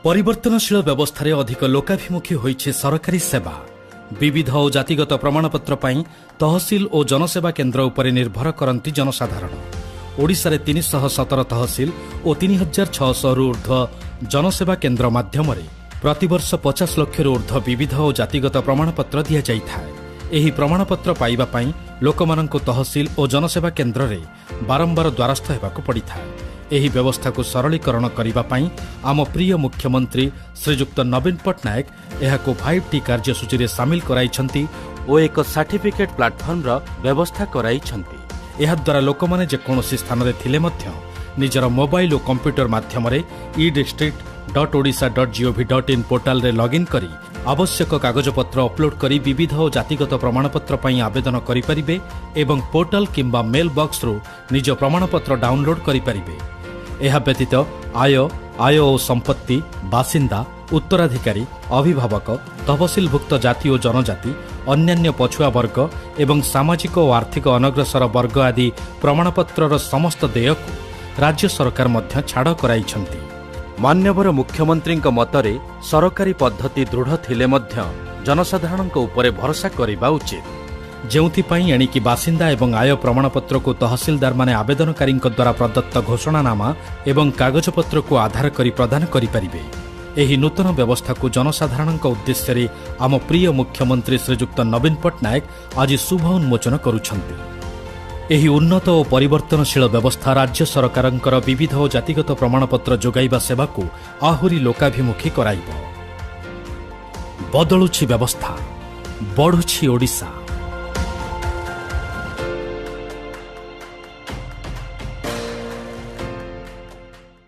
ପରିବର୍ତ୍ତନଶୀଳ ବ୍ୟବସ୍ଥାରେ ଅଧିକ ଲୋକାଭିମୁଖୀ ହୋଇଛି ସରକାରୀ ସେବା। ବିବିଧ ଓ ଜାତିଗତ ପ୍ରମାଣପତ୍ର ପାଇଁ ତହସିଲ ଓ ଜନସେବା କେନ୍ଦ୍ର ଉପରେ ନିର୍ଭର କରନ୍ତି ଜନସାଧାରଣ। ଓଡ଼ିଶାରେ 317 ତହସିଲ ଓ 3600ରୁ ଉର୍ଦ୍ଧ୍ୱ ଜନସେବା କେନ୍ଦ୍ର ମାଧ୍ୟମରେ ପ୍ରତିବର୍ଷ 50 ଲକ୍ଷରୁ ଉର୍ଦ୍ଧ୍ୱ ବିବିଧ ଓ ଜାତିଗତ ପ୍ରମାଣପତ୍ର ଦିଆଯାଇଥାଏ। ଏହି ପ୍ରମାଣପତ୍ର ପାଇବା ପାଇଁ ଲୋକମାନଙ୍କୁ ତହସିଲ ଓ ଜନସେବା କେନ୍ଦ୍ରରେ ବାରମ୍ବାର ଦ୍ୱାରସ୍ଥ ହେବାକୁ ପଡ଼ିଥାଏ। ଏହି ବ୍ୟବସ୍ଥାକୁ ସରଳୀକରଣ କରିବା ପାଇଁ ଆମ ପ୍ରିୟ ମୁଖ୍ୟମନ୍ତ୍ରୀ ଶ୍ରୀଯୁକ୍ତ ନବୀନ ପଟ୍ଟନାୟକ ଏହାକୁ 5ଟି କାର୍ଯ୍ୟସୂଚୀରେ ସାମିଲ କରାଇଛନ୍ତି ଓ ଏକ ସାର୍ଟିଫିକେଟ୍ ପ୍ଲାଟଫର୍ମର ବ୍ୟବସ୍ଥା କରାଇଛନ୍ତି। ଏହାଦ୍ୱାରା ଲୋକମାନେ ଯେକୌଣସି ସ୍ଥାନରେ ଥିଲେ ମଧ୍ୟ ନିଜର ମୋବାଇଲ ଓ କମ୍ପ୍ୟୁଟର ମାଧ୍ୟମରେ edistrict.odisha.gov.in ପୋର୍ଟାଲରେ ଲଗ୍ଇନ୍ କରି ଆବଶ୍ୟକ କାଗଜପତ୍ର ଅପଲୋଡ୍ କରି ବିବିଧ ଓ ଜାତିଗତ ପ୍ରମାଣପତ୍ର ପାଇଁ ଆବେଦନ କରିପାରିବେ ଏବଂ ପୋର୍ଟାଲ କିମ୍ବା ମେଲ୍ ବକ୍ସରୁ ନିଜ ପ୍ରମାଣପତ୍ର ଡାଉନଲୋଡ୍ କରିପାରିବେ। ଏହା ବ୍ୟତୀତ ଆୟ, ଆୟ ଓ ସମ୍ପତ୍ତି, ବାସିନ୍ଦା, ଉତ୍ତରାଧିକାରୀ, ଅଭିଭାବକ, ତହସିଲଭୁକ୍ତ ଜାତି ଓ ଜନଜାତି, ଅନ୍ୟାନ୍ୟ ପଛୁଆ ବର୍ଗ ଏବଂ ସାମାଜିକ ଓ ଆର୍ଥିକ ଅନଗ୍ରସର ବର୍ଗ ଆଦି ପ୍ରମାଣପତ୍ରର ସମସ୍ତ ଦେୟକୁ ରାଜ୍ୟ ସରକାର ମଧ୍ୟ ଛାଡ଼ କରାଇଛନ୍ତି। ମାନ୍ୟବର ମୁଖ୍ୟମନ୍ତ୍ରୀଙ୍କ ମତରେ ସରକାରୀ ପଦ୍ଧତି ଦୃଢ଼ ଥିଲେ ମଧ୍ୟ ଜନସାଧାରଣଙ୍କ ଉପରେ ଭରସା କରିବା ଉଚିତ, ଯେଉଁଥିପାଇଁ ଏଣିକି ବାସିନ୍ଦା ଏବଂ ଆୟ ପ୍ରମାଣପତ୍ରକୁ ତହସିଲଦାରମାନେ ଆବେଦନକାରୀଙ୍କ ଦ୍ୱାରା ପ୍ରଦତ୍ତ ଘୋଷଣାନାମା ଏବଂ କାଗଜପତ୍ରକୁ ଆଧାର କରି ପ୍ରଦାନ କରିପାରିବେ। ଏହି ନୂତନ ବ୍ୟବସ୍ଥାକୁ ଜନସାଧାରଣଙ୍କ ଉଦ୍ଦେଶ୍ୟରେ ଆମ ପ୍ରିୟ ମୁଖ୍ୟମନ୍ତ୍ରୀ ଶ୍ରୀଯୁକ୍ତ ନବୀନ ପଟ୍ଟନାୟକ ଆଜି ଶୁଭ ଉନ୍ମୋଚନ କରୁଛନ୍ତି। ଏହି ଉନ୍ନତ ଓ ପରିବର୍ତ୍ତନଶୀଳ ବ୍ୟବସ୍ଥା ରାଜ୍ୟ ସରକାରଙ୍କର ବିବିଧ ଓ ଜାତିଗତ ପ୍ରମାଣପତ୍ର ଯୋଗାଇବା ସେବାକୁ ଆହୁରି ଲୋକାଭିମୁଖୀ କରାଇବ। ବଦଳୁଛି ବ୍ୟବସ୍ଥା, ବଢ଼ୁଛି ଓଡ଼ିଶା।